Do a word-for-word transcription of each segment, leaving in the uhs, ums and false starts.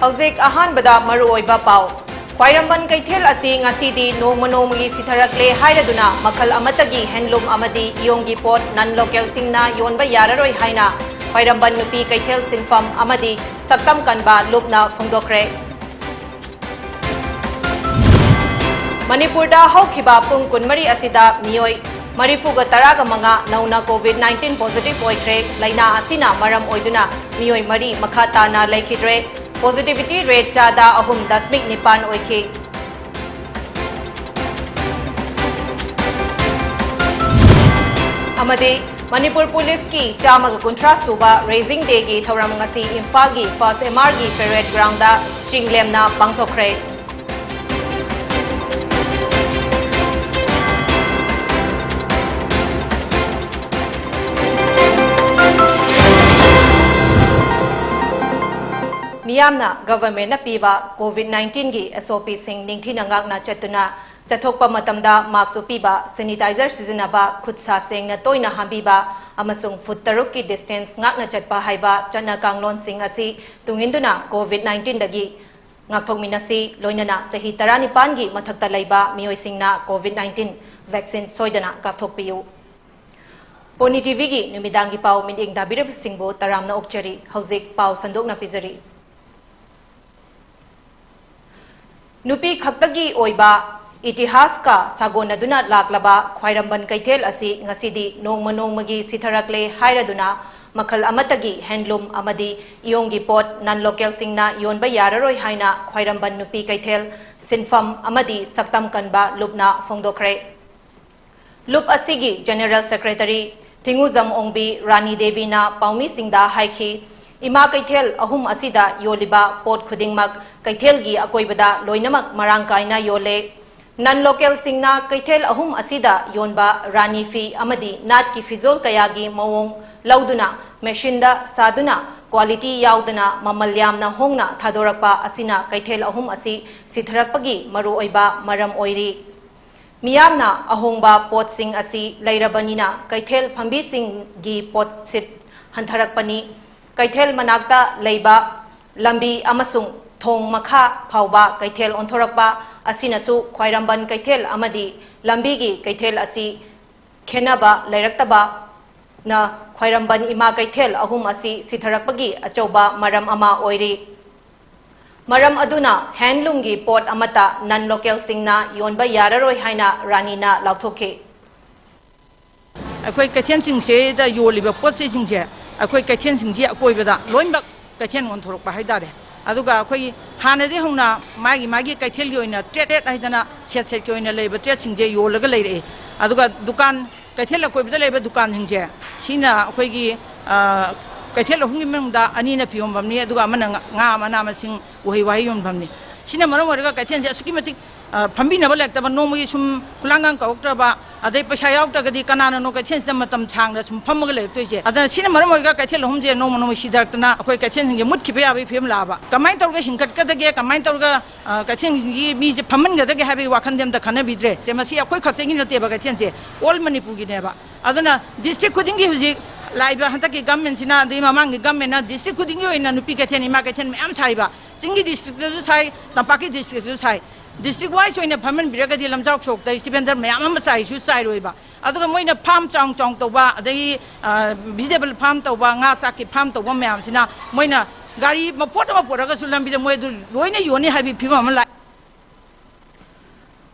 ꯍꯧꯖꯤꯛ ꯑꯍꯥꯟꯕꯗ ꯃꯔꯨꯑꯣꯏꯕ ꯄꯥꯎ꯫ ꯈ꯭ꯋꯥꯏꯔꯝꯕꯟ ꯀꯩꯊꯦꯜ ꯑꯁꯤ ꯉꯁꯤꯗꯤ ꯅꯣꯡꯃ ꯅꯣꯡꯃꯒꯤ ꯁꯤꯊꯔꯛꯂꯦ ꯍꯥꯏꯔꯗꯨꯅ ꯃꯈꯜ ꯑꯃꯠꯇꯒꯤ handloom ꯑꯃꯗꯤ ꯏꯌꯣꯡꯒꯤ ꯄꯣꯠ non localꯁꯤꯡꯅ ꯌꯣꯟꯕ ꯌꯥꯔꯔꯣꯏ ꯍꯥꯏꯅ ꯈ꯭ꯋꯥꯏꯔꯝꯕꯟ ꯅꯨꯄꯤ ꯀꯩꯊꯦꯜ ꯁꯤꯟꯐꯝ ꯑꯃꯗꯤ ꯁꯛꯇꯝ ꯀꯟꯕ ꯂꯨꯞꯅ ꯐꯣꯡꯗꯣꯛꯈ꯭ꯔꯦ꯫ ꯃꯅꯤꯄꯨꯔꯗ ꯍꯧꯈꯤꯕ ꯄꯨꯡ ꯀꯨꯟꯃꯔꯤ ꯑꯁꯤꯗ ꯃꯤꯑꯣꯏ ꯃꯔꯤꯐꯨꯒ ꯇꯔꯥꯒ ꯃꯉꯥ ꯅꯧꯅ COVID nineteen positive ꯑꯣꯏꯈ꯭ꯔꯦ꯫ ꯂꯥꯏꯅꯥ ꯑꯁꯤꯅ ꯃꯔꯝ ꯑꯣꯏꯗꯨꯅ ꯃꯤꯑꯣꯏ ꯃꯔꯤ ꯃꯈꯥ ꯇꯥꯅ ꯂꯩꯈꯤꯗ꯭ꯔꯦ꯫ Positivity rate ꯆꯥꯗ ꯑꯍꯨꯝ ꯗꯁꯃꯤꯛ ꯅꯤꯄꯥꯟ ꯑꯣꯏꯈꯤ꯫ ꯑꯃꯗꯤ ꯃꯅꯤꯄꯨꯔ ꯄꯨꯂꯤꯁꯀꯤ ꯆꯥꯝꯃꯒ ꯀꯨꯟꯊ꯭ꯔꯥ ꯁꯨꯕ Raising Dayꯒꯤ ꯊꯧꯔꯝ ꯉꯁꯤ ꯏꯝꯐꯥꯜꯒꯤ first MRꯒꯤ parade groundꯗ ꯆꯤꯡꯂꯦꯝꯅ ꯄꯥꯡꯊꯣꯛꯈ꯭ꯔꯦ꯫ ꯃꯤꯌꯥꯝꯅ governmentꯅ ꯄꯤꯕ COVID nineteenꯒꯤ SOPꯁꯤꯡ ꯅꯤꯡꯊꯤꯅ ꯉꯥꯛꯅ ꯆꯠꯇꯨꯅ ꯆꯠꯊꯣꯛꯄ ꯃꯇꯝꯗ mask ꯎꯞꯄꯤꯕ, sanitizer ꯁꯤꯖꯤꯟꯅꯕ, ꯈꯨꯠ ꯁꯥ ꯁꯦꯡꯅ ꯇꯣꯏꯅ ꯍꯥꯝꯕꯤꯕ ꯑꯃꯁꯨꯡ ꯐꯨꯠ ꯇꯔꯨꯛꯀꯤ distance ꯉꯥꯛꯅ ꯆꯠꯄ ꯍꯥꯏꯕ ꯆꯠꯅ ꯀꯥꯡꯂꯣꯟꯁꯤꯡ ꯑꯁꯤ ꯇꯨꯡꯏꯟꯗꯨꯅ COVID nineteenꯗꯒꯤ ꯉꯥꯛꯊꯣꯛꯃꯤꯟꯅꯁꯤ꯫ ꯂꯣꯏꯅꯅ ꯆꯍꯤ ꯇꯔꯥꯅꯤꯄꯥꯟꯒꯤ ꯃꯊꯛꯇ ꯂꯩꯕ ꯃꯤꯑꯣꯏꯁꯤꯡꯅ COVID nineteen vaccine ꯁꯣꯏꯗꯅ ꯀꯥꯞꯊꯣꯛꯄꯤꯌꯨ꯫ ꯄꯣꯅꯤ TVꯒꯤ ꯅꯨꯃꯤꯗꯥꯡꯒꯤ ꯄꯥꯎ ꯃꯤꯠꯌꯦꯡ ꯇꯥꯕꯤꯔꯤꯕꯁꯤꯡꯕꯨ ꯇꯔꯥꯝꯅ ꯑꯣꯛꯆꯔꯤ꯫ ꯍꯧꯖꯤꯛ ꯄꯥꯎ ꯁꯟꯗꯣꯛꯅ ꯄꯤꯖꯔꯤ꯫ ꯅꯨꯄꯤ ꯈꯛꯇꯒꯤ ꯑꯣꯏꯕ ꯏꯇꯤꯍꯥꯁꯀ ꯁꯥꯒꯣꯟꯅꯗꯨꯅ ꯂꯥꯛꯂꯕ ꯈ꯭ꯋꯥꯏꯔꯝꯕꯟ ꯀꯩꯊꯦꯜ ꯑꯁꯤ ꯉꯁꯤꯗꯤ ꯅꯣꯡꯃ ꯅꯣꯡꯃꯒꯤ ꯁꯤꯊꯔꯛꯂꯦ ꯍꯥꯏꯔꯗꯨꯅ ꯃꯈꯜ ꯑꯃꯠꯇꯒꯤ handloom ꯑꯃꯗꯤ ꯏꯌꯣꯡꯒꯤ ꯄꯣꯠ non localꯁꯤꯡꯅ ꯌꯣꯟꯕ ꯌꯥꯔꯔꯣꯏ ꯍꯥꯏꯅ ꯈ꯭ꯋꯥꯏꯔꯝꯕꯟ ꯅꯨꯄꯤ ꯀꯩꯊꯦꯜ ꯁꯤꯟꯐꯝ ꯑꯃꯗꯤ ꯁꯛꯇꯝ ꯀꯟꯕ ꯂꯨꯞꯅ ꯐꯣꯡꯗꯣꯛꯈ꯭ꯔꯦ꯫ ꯂꯨꯞ ꯑꯁꯤꯒꯤ General Secretary ꯊꯤꯡꯉꯨꯖꯝ ꯑꯣꯡꯕꯤ ꯔꯥꯅꯤ ꯗꯦꯕꯤꯅ ꯄꯥꯎꯃꯤꯁꯤꯡꯗ ꯍꯥꯏꯈꯤ, ꯏꯃꯥ ꯀꯩꯊꯦꯜ ꯑꯍꯨꯝ ꯑꯁꯤꯗ ꯌꯣꯜꯂꯤꯕ ꯄꯣꯠ ꯈꯨꯗꯤꯡꯃꯛ ꯀꯩꯊꯦꯜꯒꯤ ꯑꯀꯣꯏꯕꯗ ꯂꯣꯏꯅꯃꯛ ꯃꯔꯥꯡ ꯀꯥꯏꯅ ꯌꯣꯜꯂꯦ꯫ Non localꯁꯤꯡꯅ ꯀꯩꯊꯦꯜ ꯑꯍꯨꯝ ꯑꯁꯤꯗ ꯌꯣꯟꯕ ꯔꯥꯅꯤ ꯐꯤ ꯑꯃꯗꯤ ꯅꯥꯠꯀꯤ ꯐꯤꯖꯣꯜ ꯀꯌꯥꯒꯤ ꯃꯑꯣꯡ ꯂꯧꯗꯨꯅ machineꯗ ꯁꯥꯗꯨꯅ quality ꯌꯥꯎꯗꯅ ꯃꯃꯜ ꯌꯥꯝꯅ ꯍꯣꯡꯅ ꯊꯥꯗꯣꯔꯛꯄ ꯑꯁꯤꯅ ꯀꯩꯊꯦꯜ ꯑꯍꯨꯝ ꯑꯁꯤ ꯁꯤꯊꯔꯛꯄꯒꯤ ꯃꯔꯨꯑꯣꯏꯕ ꯃꯔꯝ ꯑꯣꯏꯔꯤ꯫ ꯃꯤꯌꯥꯝꯅ ꯑꯍꯣꯡꯕ ꯄꯣꯠꯁꯤꯡ ꯑꯁꯤ ꯂꯩꯔꯕꯅꯤꯅ ꯀꯩꯊꯦꯜ ꯐꯝꯕꯤꯁꯤꯡꯒꯤ ꯄꯣꯠꯁꯤꯠ ꯍꯟꯊꯔꯛꯄꯅꯤ꯫ ꯀꯩꯊꯦꯜ ꯃꯅꯥꯛꯇ ꯂꯩꯕ ꯂꯝꯕꯤ ꯑꯃꯁꯨꯡ ꯊꯣꯡ ꯃꯈꯥ ꯐꯥꯎꯕ ꯀꯩꯊꯦꯜ ꯑꯣꯟꯊꯣꯔꯛꯄ ꯑꯁꯤꯅꯁꯨ ꯈ꯭ꯋꯥꯏꯔꯝꯕꯟ ꯀꯩꯊꯦꯜ ꯑꯃꯗꯤ ꯂꯝꯕꯤꯒꯤ ꯀꯩꯊꯦꯜ ꯑꯁꯤ ꯈꯦꯟꯅꯕ ꯂꯩꯔꯛꯇꯕꯅ ꯈ꯭ꯋꯥꯏꯔꯝꯕꯟ ꯏꯃꯥ ꯀꯩꯊꯦꯜ ꯑꯍꯨꯝ ꯑꯁꯤ ꯁꯤꯊꯔꯛꯄꯒꯤ ꯑꯆꯧꯕ ꯃꯔꯝ ꯑꯃ ꯑꯣꯏꯔꯤ꯫ ꯃꯔꯝ ꯑꯗꯨꯅ handloomꯒꯤ ꯄꯣꯠ ꯑꯃꯠꯇ non localꯁꯤꯡꯅ ꯌꯣꯟꯕ ꯌꯥꯔꯔꯣꯏ ꯍꯥꯏꯅ ꯔꯥꯅꯤꯅ ꯂꯥꯎꯊꯣꯛꯈꯤ꯫ ꯑꯩꯈꯣꯏ ꯀꯩꯊꯦꯜꯁꯤꯡꯁꯤꯗ ꯌꯣꯜꯂꯤꯕ ꯄꯣꯠ ꯆꯩꯁꯤꯡꯁꯦ ꯑꯩꯈꯣꯏ ꯀꯩꯊꯦꯜꯁꯤꯡꯁꯤ ꯑꯀꯣꯏꯕꯗ ꯂꯣꯏꯅꯃꯛ ꯀꯩꯊꯦꯜ ꯑꯣꯟꯊꯣꯔꯛꯄ ꯍꯥꯏꯇꯥꯔꯦ꯫ ꯑꯗꯨꯒ ꯑꯩꯈꯣꯏꯒꯤ ꯍꯥꯟꯅꯗꯤ ꯍꯧꯅ ꯃꯥꯒꯤ ꯃꯥꯒꯤ ꯀꯩꯊꯦꯜꯒꯤ ꯑꯣꯏꯅ ꯇ꯭ꯔꯦꯠ ꯇ꯭ꯔꯦꯠ ꯍꯥꯏꯗꯅ ꯁꯦꯠ ꯁꯦꯠꯀꯤ ꯑꯣꯏꯅ ꯂꯩꯕ ꯇ꯭ꯔꯦꯠꯁꯤꯡꯁꯦ ꯌꯣꯜꯂꯒ ꯂꯩꯔꯛꯑꯦ꯫ ꯑꯗꯨꯒ ꯗꯨꯀꯥꯟ ꯀꯩꯊꯦꯜ ꯑꯀꯣꯏꯕꯗ ꯂꯩꯕ ꯗꯨꯀꯥꯟꯁꯤꯡꯁꯦ ꯁꯤꯅ ꯑꯩꯈꯣꯏꯒꯤ ꯀꯩꯊꯦꯜ ꯑꯍꯨꯝꯒꯤ ꯃꯅꯨꯡꯗ ꯑꯅꯤꯅ ꯐꯤ ꯌꯣꯟꯐꯝꯅꯤ, ꯑꯗꯨꯒ ꯑꯃꯅ ꯉꯥ ꯃꯅꯥ ꯃꯁꯤꯡ, ꯎꯍꯩ ꯋꯥꯍꯩ ꯌꯣꯟꯐꯝꯅꯤ꯫ ꯁꯤꯅ ꯃꯔꯝ ꯑꯣꯏꯔꯒ ꯀꯩꯊꯦꯜꯁꯦ ꯑꯁꯨꯛꯀꯤ ꯃꯇꯤꯛ ꯐꯝꯕꯤꯅꯕ ꯂꯩꯔꯛꯇꯕ, ꯅꯣꯡꯃꯒꯤ ꯁꯨꯝ ꯈꯨꯂꯥꯡꯒꯥꯡ ꯀꯧꯔꯛꯇ꯭ꯔꯕ, ꯑꯗꯩ ꯄꯩꯁꯥ ꯌꯥꯎꯗ꯭ꯔꯒꯗꯤ ꯀꯅꯥꯅꯅꯣ ꯀꯩꯊꯦꯜꯁꯤꯗ ꯃꯇꯝ ꯁꯥꯡꯅ ꯁꯨꯝ ꯐꯝꯃꯒ ꯂꯩꯔꯛꯇꯣꯏꯁꯦ? ꯑꯗꯨꯅ ꯁꯤꯅ ꯃꯔꯝ ꯑꯣꯏꯔꯒ ꯀꯩꯊꯦꯜ ꯑꯍꯨꯝꯁꯦ ꯅꯣꯡꯃ ꯅꯣꯡꯃ ꯁꯤꯊꯔꯛꯇꯅ ꯑꯩꯈꯣꯏ ꯀꯩꯊꯦꯜꯁꯤꯡꯁꯦ ꯃꯨꯠꯈꯤꯕ ꯌꯥꯕꯒꯤ ꯐꯤꯕꯝ ꯂꯥꯛꯑꯕ꯫ ꯀꯃꯥꯏꯅ ꯇꯧꯔꯒ ꯍꯤꯡꯒꯠꯀꯗꯒꯦ, ꯀꯃꯥꯏꯅ ꯇꯧꯔꯒ ꯀꯩꯊꯦꯜꯁꯤꯡꯒꯤ ꯃꯤꯁꯦ ꯐꯝꯍꯟꯒꯗꯒꯦ ꯍꯥꯏꯕꯒꯤ ꯋꯥꯈꯜꯗꯤ ꯑꯝꯇ ꯈꯟꯅꯕꯤꯗ꯭ꯔꯦ꯫ ꯃꯁꯤ ꯑꯩꯈꯣꯏ ꯈꯛꯇꯒꯤ ꯅꯠꯇꯦꯕ, ꯀꯩꯊꯦꯜꯁꯦ all ꯃꯅꯤꯄꯨꯔꯒꯤꯅꯦꯕ꯫ ꯑꯗꯨꯅ ꯗꯤꯁꯇ꯭ꯔꯤꯛ ꯈꯨꯗꯤꯡꯒꯤ ꯍꯧꯖꯤꯛ ꯂꯥꯛꯏꯕ ꯍꯟꯗꯛꯀꯤ ꯒꯃꯦꯟꯁꯤꯅ, ꯑꯗꯩ ꯃꯃꯥꯡꯒꯤ ꯒꯃꯦꯟꯅ ꯗꯤꯁꯇ꯭ꯔꯤꯛ ꯈꯨꯗꯤꯡꯒꯤ ꯑꯣꯏꯅ ꯅꯨꯄꯤ ꯀꯩꯊꯦꯜ, ꯏꯃꯥ ꯀꯩꯊꯦꯜ ꯃꯌꯥꯝ ꯁꯥꯏꯕ꯫ ꯆꯤꯡꯒꯤ ꯗꯤꯁꯇ꯭ꯔꯤꯛꯇꯁꯨ ꯁꯥꯏ, ꯇꯝꯄꯥꯛꯀꯤ ꯗꯤꯁꯇ꯭ꯔꯤꯛꯇꯁꯨ ꯁꯥꯏ꯫ ꯗꯤꯁꯇ꯭ꯔꯤꯛ ꯋꯥꯏꯁ ꯑꯣꯏꯅ ꯐꯝꯍꯟꯕꯤꯔꯒꯗꯤ ꯂꯝꯖꯥꯎ ꯁꯣꯔꯣꯛꯇ ꯁꯤ ꯚꯦꯟꯗꯔ ꯃꯌꯥꯝ ꯑꯃ ꯆꯥꯏꯁꯨ ꯆꯥꯏꯔꯣꯏꯕ꯫ ꯑꯗꯨꯒ ꯃꯣꯏꯅ ꯐꯥꯝ ꯆꯥꯎ ꯆꯥꯎ ꯇꯧꯕ, ꯑꯗꯒꯤ ꯚꯤꯖꯤꯇꯦꯕꯜ ꯐꯥꯝ ꯇꯧꯕ, ꯉꯥ ꯆꯥꯛꯀꯤ ꯐꯥꯝ ꯇꯧꯕ ꯃꯌꯥꯝꯁꯤꯅ ꯃꯣꯏꯅ ꯒꯥꯔꯤ ꯃꯄꯣꯠ ꯑꯃ ꯄꯨꯔꯛꯑꯒꯁꯨ ꯂꯝꯕꯤꯗ ꯃꯣꯏ ꯑꯗꯨ ꯂꯣꯏꯅ ꯌꯣꯟꯅꯤ ꯍꯥꯏꯕꯒꯤ ꯐꯤꯕꯝ ꯑꯃ ꯂꯥꯛꯑꯦ꯫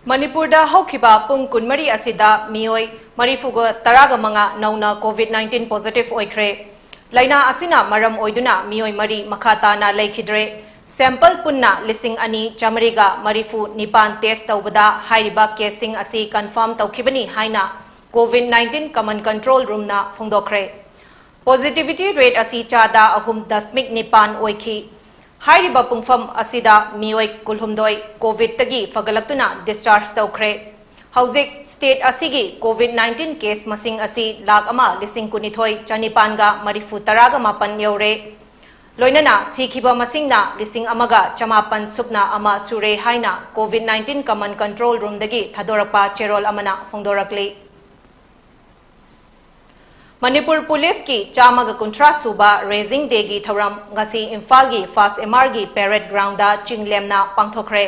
ꯃꯅꯤꯄꯨꯔꯗ ꯍꯧꯈꯤꯕ ꯄꯨꯡ ꯀꯨꯟꯃꯔꯤ ꯑꯁꯤꯗ ꯃꯤꯑꯣꯏ ꯃꯔꯤꯐꯨꯒ ꯇꯔꯥꯒ ꯃꯉꯥ ꯅꯧꯅ COVID nineteen positive ꯑꯣꯏꯈ꯭ꯔꯦ꯫ ꯂꯥꯏꯅꯥ ꯑꯁꯤꯅ ꯃꯔꯝ ꯑꯣꯏꯗꯨꯅ ꯃꯤꯑꯣꯏ ꯃꯔꯤ ꯃꯈꯥ ꯇꯥꯅ ꯂꯩꯈꯤꯗ꯭ꯔꯦ꯫ Sample ꯄꯨꯟꯅ ꯂꯤꯁꯤꯡ ꯑꯅꯤ ꯆꯥꯃꯔꯤꯒ ꯃꯔꯤꯐꯨ ꯅꯤꯄꯥꯟ test ꯇꯧꯕꯗ ꯍꯥꯏꯔꯤꯕ caseꯁꯤꯡ ꯑꯁꯤ confirm ꯇꯧꯈꯤꯕꯅꯤ ꯍꯥꯏꯅ COVID nineteen Command Control Roomꯅ ꯐꯣꯡꯗꯣꯛꯈ꯭ꯔꯦ꯫ Positivity rate ꯑꯁꯤ ꯆꯥꯗ ꯑꯍꯨꯝ ꯗꯁꯃꯤꯛ ꯅꯤꯄꯥꯟ ꯑꯣꯏꯈꯤ꯫ ꯍꯥꯏꯔꯤꯕ ꯄꯨꯡꯐꯝ ꯑꯁꯤꯗ ꯃꯤꯑꯣꯏ ꯀꯨꯟꯍꯨꯝꯗꯣꯏ COVIDꯇꯒꯤ ꯐꯒꯠꯂꯛꯇꯨꯅ discharge ꯇꯧꯈ꯭ꯔꯦ꯫ ꯍꯧꯖꯤꯛ state ꯑꯁꯤꯒꯤ COVID nineteen case ꯃꯁꯤꯡ ꯑꯁꯤ ꯂꯥꯈ ꯑꯃ ꯂꯤꯁꯤꯡ ꯀꯨꯟꯅꯤꯊꯣꯏ ꯆꯅꯤꯄꯥꯟꯒ ꯃꯔꯤꯐꯨ ꯇꯔꯥꯒ ꯃꯥꯄꯟ ꯌꯧꯔꯦ꯫ ꯂꯣꯏꯅꯅ ꯁꯤꯈꯤꯕ ꯃꯁꯤꯡꯅ ꯂꯤꯁꯤꯡ ꯑꯃꯒ ꯆꯃꯥꯄꯟ ꯁꯨꯞꯅ ꯑꯃ ꯁꯨꯔꯦ ꯍꯥꯏꯅ COVID nineteen Command Control Roomꯗꯒꯤ ꯊꯥꯗꯣꯔꯛꯄ ꯆꯦꯔꯣꯜ ꯑꯃꯅ ꯐꯣꯡꯗꯣꯔꯛꯂꯤ꯫ ꯃꯅꯤꯄꯨꯔ ꯄꯨꯂꯤꯁꯀꯤ ꯆꯥꯝꯃꯒ ꯀꯨꯟꯊ꯭ꯔꯥ ꯁꯨꯕ Raising Dayꯒꯤ ꯊꯧꯔꯝ ꯉꯁꯤ ꯏꯝꯐꯥꯜꯒꯤ ꯐꯥꯁ ꯑꯦꯝ ꯑꯥꯔꯒꯤ ꯄꯦꯔꯦꯗ ꯒ꯭ꯔꯥꯎꯟꯗ ꯆꯤꯡꯂꯦꯝꯅ ꯄꯥꯡꯊꯣꯛꯈ꯭ꯔꯦ꯫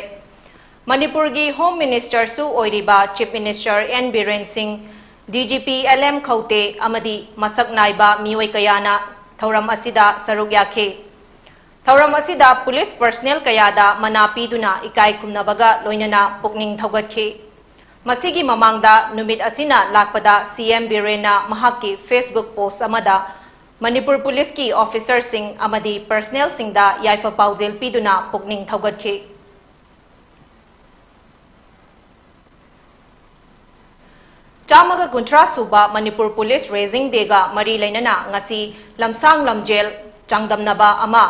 ꯃꯅꯤꯄꯨꯔꯒꯤ ꯍꯣꯝ ꯃꯤꯅꯤꯁꯇꯔꯁꯨ ꯑꯣꯏꯔꯤꯕ ꯆꯤꯐ ꯃꯤꯅꯤꯁꯇꯔ ꯑꯦꯟ ꯕꯤꯔꯦꯟ ꯁꯤꯡ, D G P L M ꯈꯧꯇꯦ ꯑꯃꯗꯤ ꯃꯁꯛ ꯅꯥꯏꯕ ꯃꯤꯑꯣꯏ ꯀꯌꯥꯅ ꯊꯧꯔꯝ ꯑꯁꯤꯗ ꯁꯔꯨꯛ ꯌꯥꯈꯤ꯫ ꯊꯧꯔꯝ ꯑꯁꯤꯗ ꯄꯨꯂꯤꯁ ꯄꯔꯁꯅꯦꯜ ꯀꯌꯥꯗ ꯃꯅꯥ ꯄꯤꯗꯨꯅ ꯏꯀꯥꯏ ꯈꯨꯝꯅꯕꯒ ꯂꯣꯏꯅꯅ ꯄꯨꯛꯅꯤꯡ ꯊꯧꯒꯠꯈꯤ꯫ ꯃꯁꯤꯒꯤ ꯃꯃꯥꯡꯗ ꯅꯨꯃꯤꯠ ꯑꯁꯤꯅ ꯂꯥꯛꯄꯗ ꯁꯤ ꯑꯦꯝ ꯕꯤꯔꯦꯟꯅ ꯃꯍꯥꯛꯀꯤ ꯐꯦꯁꯕꯨꯛ ꯄꯣꯁ ꯑꯃꯗ ꯃꯅꯤꯄꯨꯔ ꯄꯨꯂꯤꯁꯀꯤ ꯑꯣꯐꯤꯁꯔꯁꯤꯡ ꯑꯃꯗꯤ ꯄꯔꯁꯅꯦꯜꯁꯤꯡꯗ ꯌꯥꯏꯐ ꯄꯥꯎꯖꯦꯜ ꯄꯤꯗꯨꯅ ꯄꯨꯛꯅꯤꯡ ꯊꯧꯒꯠꯈꯤ꯫ ꯆꯥꯝꯃꯒ ꯀꯨꯟꯊ꯭ꯔꯥ ꯁꯨꯕ ꯃꯅꯤꯄꯨꯔ ꯄꯨꯂꯤꯁ Raising Dayꯒ ꯃꯔꯤ ꯂꯩꯅꯅ ꯉꯁꯤ ꯂꯝꯁꯥꯡ ꯂꯝꯖꯦꯜ ꯆꯥꯡꯗꯝꯅꯕ ꯑꯃ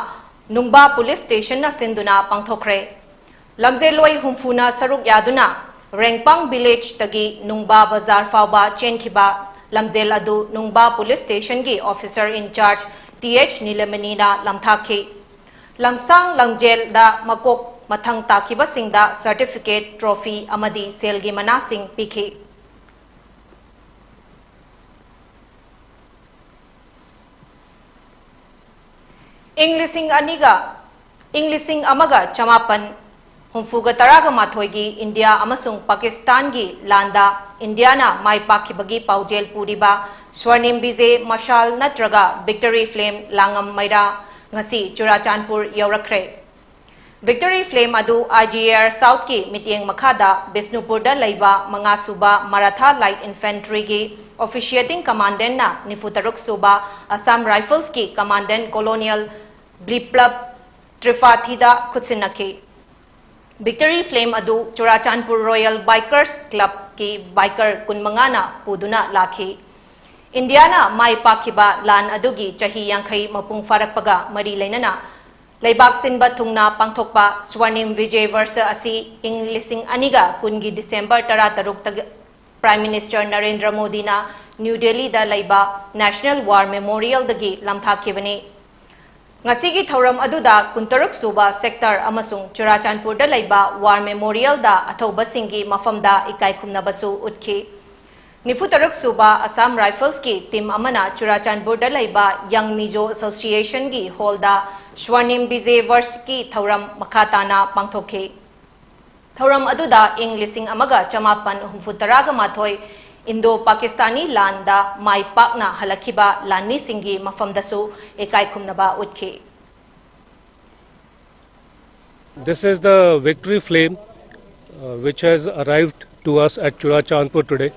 ꯅꯨꯡꯕꯥ ꯄꯨꯂꯤꯁ ꯁ꯭ꯇꯦꯁꯟꯅ ꯁꯤꯟꯗꯨꯅ ꯄꯥꯡꯊꯣꯛꯈ꯭ꯔꯦ꯫ ꯂꯝꯖꯦꯜꯂꯣꯏ ꯍꯨꯝꯐꯨꯅ ꯁꯔꯨꯛ ꯌꯥꯗꯨꯅ ꯔꯦꯡꯄꯥꯡ ꯚꯤꯂꯦꯖꯇꯒꯤ ꯅꯨꯡꯕꯥ ꯕꯖꯥꯔ ꯐꯥꯎꯕ ꯆꯦꯟꯈꯤꯕ ꯂꯝꯖꯦꯜ ꯑꯗꯨ ꯅꯨꯡꯕꯥ ꯄꯨꯂꯤꯁ ꯁ꯭ꯇꯦꯁꯟꯒꯤ ꯑꯣꯐꯤꯁꯔ ꯏꯟꯆꯥꯔꯖ ꯇꯤ ꯑꯩꯆ ꯅꯤꯂꯃꯅꯤꯅ ꯂꯝꯊꯥꯛꯈꯤ꯫ ꯂꯝꯁꯥꯡ ꯂꯝꯖꯦꯜꯗ ꯃꯀꯣꯛ ꯃꯊꯪ ꯇꯥꯈꯤꯕꯁꯤꯡꯗ ꯁꯔꯇꯤꯐꯤꯀꯦꯠ, ꯇ꯭ꯔꯣꯐꯤ ꯑꯃꯗꯤ ꯁꯦꯜꯒꯤ ꯃꯅꯥꯁꯤꯡ ꯄꯤꯈꯤ꯫ ꯏꯪ ꯂꯤꯁꯤꯡ ꯑꯅꯤꯒ, ꯏꯪ ꯂꯤꯁꯤꯡ ꯑꯃꯒ ꯆꯃꯥꯄꯟ ꯍꯨꯝꯐꯨꯒ ꯇꯔꯥꯒ ꯃꯥꯊꯣꯏꯒꯤ ꯏꯟꯗꯤꯌꯥ ꯑꯃꯁꯨꯡ ꯄꯥꯀꯤꯁꯇꯥꯟꯒꯤ ꯂꯥꯟꯗ ꯏꯟꯗꯤꯌꯥꯅ ꯃꯥꯏ ꯄꯥꯛꯈꯤꯕꯒꯤ ꯄꯥꯎꯖꯦꯜ ꯄꯨꯔꯤꯕ ꯁ꯭ꯋꯔꯅꯤꯝ ꯕꯤꯖꯦ ꯃꯁꯥꯜ ꯅꯠꯇ꯭ꯔꯒ ꯚꯤꯛꯇꯔꯤ ꯐ꯭ꯂꯦꯝ ꯂꯥꯡꯉꯝ ꯃꯩꯔꯥ ꯉꯁꯤ ꯆꯨꯔꯥꯆꯥꯟꯄꯨꯔ ꯌꯧꯔꯛꯈ꯭ꯔꯦ꯫ ꯚꯤꯛꯇꯔꯤ ꯐ꯭ꯂꯦꯝ ꯑꯗꯨ ꯑꯥꯏ ꯖꯤ ꯑꯦ ꯑꯥꯔ ꯁꯥꯎꯠꯀꯤ ꯃꯤꯠꯌꯦꯡ ꯃꯈꯥꯗ ꯕꯤꯁꯅꯨꯄꯨꯔꯗ ꯂꯩꯕ ꯃꯉꯥ ꯁꯨꯕ ꯃꯔꯥꯊꯥ ꯂꯥꯏꯠ ꯏꯟꯐꯦꯟꯇ꯭ꯔꯤꯒꯤ ꯑꯣꯐꯤꯁꯤꯌꯦꯇꯤꯡ ꯀꯃꯥꯟꯗꯦꯟꯅ ꯅꯤꯐꯨ ꯇꯔꯨꯛ ꯁꯨꯕ ꯑꯁꯥꯝ ꯔꯥꯏꯐꯜꯁꯀꯤ ꯀꯃꯥꯟꯗꯦꯟ ꯀꯣꯂꯣꯅꯤꯌꯦꯜ ꯕꯤꯄ꯭ꯂꯕ ꯇ꯭ꯔꯤꯄꯥꯊꯤꯗ ꯈꯨꯠꯁꯤꯟꯅꯈꯤ꯫ ꯚꯤꯛꯇꯔꯤ ꯐ꯭ꯂꯦꯝ ꯑꯗꯨ ꯆꯨꯔꯥꯆꯥꯟꯄꯨꯔ ꯔꯣꯌꯦꯜ ꯕꯥꯏꯀꯔꯁ ꯀ꯭ꯂꯕꯀꯤ ꯕꯥꯏꯀꯔ ꯀꯨꯟꯃꯉꯥꯅ ꯄꯨꯗꯨꯅ ꯂꯥꯛꯈꯤ꯫ ꯏꯟꯗꯤꯌꯥꯅ ꯃꯥꯏ ꯄꯥꯛꯈꯤꯕ ꯂꯥꯟ ꯑꯗꯨꯒꯤ ꯆꯍꯤ ꯌꯥꯡꯈꯩ ꯃꯄꯨꯡ ꯐꯥꯔꯛꯄꯒ ꯃꯔꯤ ꯂꯩꯅꯅ ꯂꯩꯕꯥꯛ ꯁꯤꯟꯕ ꯊꯨꯡꯅ ꯄꯥꯡꯊꯣꯛꯄ ꯁ꯭ꯋꯔꯅꯤꯝ ꯚꯤꯖꯦ ꯕꯔꯁ ꯑꯁꯤ ꯏꯪ ꯂꯤꯁꯤꯡ ꯑꯅꯤꯒ ꯀꯨꯟꯒꯤ ꯗꯤꯁꯦꯝꯕꯔ ꯇꯔꯥꯇꯔꯨꯛꯇ ꯄ꯭ꯔꯥꯏꯝ ꯃꯤꯅꯤꯁꯇꯔ ꯅꯔꯦꯟꯗ꯭ꯔ ꯃꯣꯗꯤꯅ ꯅ꯭ꯌꯨ ꯗꯦꯜꯂꯤꯗ ꯂꯩꯕ ꯅꯦꯁꯅꯦꯜ ꯋꯥꯔ ꯃꯦꯃꯣꯔꯤꯌꯦꯜꯗꯒꯤ ꯂꯝꯊꯥꯛꯈꯤꯕꯅꯤ꯫ ꯉꯁꯤꯒꯤ ꯊꯧꯔꯝ ꯑꯗꯨꯗ ꯀꯨꯟꯇꯔꯨꯛ ꯁꯨꯕ ꯁꯦꯛꯇꯔ ꯑꯃꯁꯨꯡ ꯆꯨꯔꯥꯆꯥꯟꯄꯨꯔꯗ ꯂꯩꯕ ꯋꯥꯔ ꯃꯦꯃꯣꯔꯤꯌꯦꯜꯗ ꯑꯊꯧꯕꯁꯤꯡꯒꯤ ꯃꯐꯝꯗ ꯏꯀꯥꯏ ꯈꯨꯝꯅꯕꯁꯨ ꯎꯠꯈꯤ꯫ ꯅꯤꯐꯨ ꯇꯔꯨꯛ ꯁꯨꯕ Assam Riflesꯀꯤ team ꯑꯃꯅ ꯆꯨꯔꯥꯆꯥꯟꯄꯨꯔꯗ ꯂꯩꯕ Young Mizo Associationꯒꯤ hallꯗ Swarnim Vijay Varshꯀꯤ ꯊꯧꯔꯝ ꯃꯈꯥ ꯇꯥꯅ ꯄꯥꯡꯊꯣꯛꯈꯤ꯫ ꯊꯧꯔꯝ ꯑꯗꯨꯗ ꯏꯪ ꯂꯤꯁꯤꯡ ꯑꯃꯒ ꯆꯃꯥꯄꯟ ꯍꯨꯝꯐꯨ ꯇꯔꯥꯒ ꯃꯥꯊꯣꯏ Indo-Pakistani ꯂꯥꯟꯗ ꯃꯥꯏ ꯄꯥꯛꯅ ꯍꯜꯂꯛꯈꯤꯕ ꯂꯥꯟꯃꯤꯁꯤꯡꯒꯤ ꯃꯐꯝꯗꯁꯨ ꯏꯀꯥꯏ ꯈꯨꯝꯅꯕ ꯎꯠꯈꯤ꯫ This is the victory flame, uh, which has arrived to us at Churachandpur today.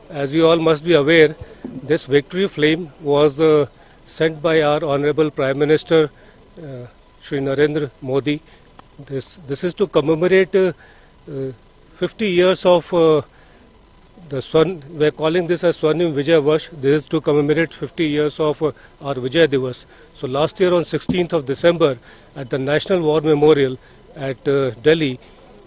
As you all must be aware, this victory flame was uh, sent by our Honorable Prime Minister, uh, Shri Narendra Modi. This, this is to commemorate uh, uh, fifty years of uh, the Swan, we're calling this as Swarnim Vijay Varsh. This is to commemorate fifty years of uh, our Vijay Diwas. So last year on sixteenth of December at the National War Memorial at uh, Delhi,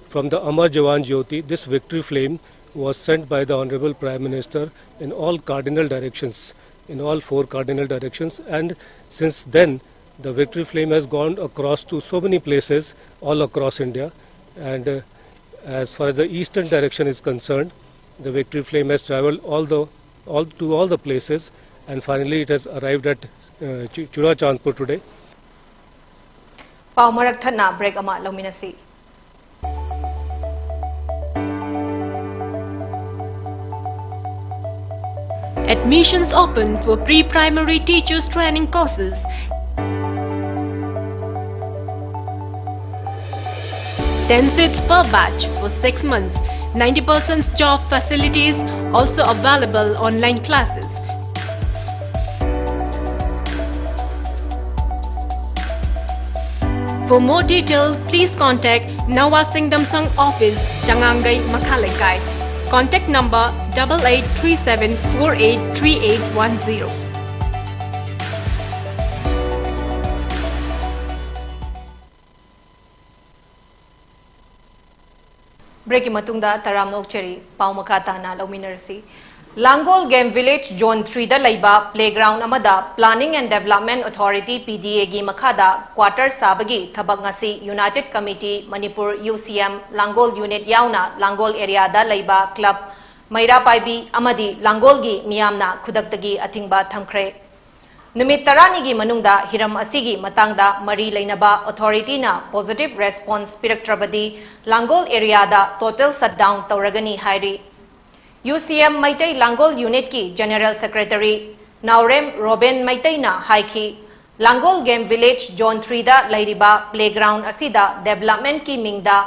from the Amar Jawan Jyoti, this victory flame was sent by the Honorable Prime Minister in all cardinal directions, in all four cardinal directions. And since then, the victory flame has gone across to so many places all across India. And uh, as far as the eastern direction is concerned, the victory flame has traveled all the, all, to all the places, and finally it has arrived at uh, Chu- Churachandpur today. ꯄꯥꯎ ꯃꯔꯛ ꯊꯠꯅ break ꯑꯃ ꯂꯧꯃꯤꯟꯅꯁꯤ꯫ Admissions open for pre-primary teachers training courses. Ten seats per batch for six months. Ninety percent job facilities, also available online classes. For more detail, please contact Nawa Singdamsang office, Changangai, Makhaleikai. Contact number double eight three seven four eight three eight one zero. Breakꯀꯤ ꯃꯇꯨꯡꯗ ꯇꯔꯥꯝꯅ ꯑꯣꯛꯆꯔꯤ꯫ ꯄꯥꯎ ꯃꯈꯥ ꯇꯥꯅ ꯂꯧꯃꯤꯟꯅꯔꯁꯤ꯫ ꯂꯥꯡꯒꯣꯜ Game Village Zone threeꯗ ꯂꯩꯕ playground ꯑꯃꯗ Planning and Development Authority, P D Aꯒꯤ ꯃꯈꯥꯗ quarter ꯁꯥꯕꯒꯤ ꯊꯕꯛ ꯉꯁꯤ United Committee Manipur, U C M, ꯂꯥꯡꯒꯣꯜ unit ꯌꯥꯎꯅ ꯂꯥꯡꯒꯣꯜ areaꯗ ꯂꯩꯕ club ꯃꯩꯔꯥ ꯄꯥꯏꯕꯤ ꯑꯃꯗꯤ ꯂꯥꯡꯒꯣꯜꯒꯤ ꯃꯤꯌꯥꯝꯅ ꯈꯨꯗꯛꯇꯒꯤ ꯑꯊꯤꯡꯕ ꯊꯝꯈ꯭ꯔꯦ꯫ ꯅꯨꯃꯤꯠ ꯇꯔꯥꯅꯤꯒꯤ ꯃꯅꯨꯡꯗ ꯍꯤꯔꯝ ꯑꯁꯤꯒꯤ ꯃꯇꯥꯡꯗ ꯃꯔꯤ ꯂꯩꯅꯕ authority ꯅ positive response ꯄꯤꯔꯛꯇ꯭ꯔꯕꯗꯤ ꯂꯥꯡꯒꯣꯜ area ꯗ total shutdown ꯇꯧꯔꯒꯅꯤ ꯍꯥꯏꯔꯤ꯫ UCM ꯃꯩꯇꯩ ꯂꯥꯡꯒꯣꯜ unit ꯀꯤ General Secretary ꯅꯥꯎꯔꯦꯝ ꯔꯣꯕꯦꯟ ꯃꯩꯇꯩꯅ ꯍꯥꯏꯈꯤ, ꯂꯥꯡꯒꯣꯜ Game Village Zone three ꯗ ꯂꯩꯔꯤꯕ playground ꯑꯁꯤꯗ development ꯀꯤ ꯃꯤꯡꯗ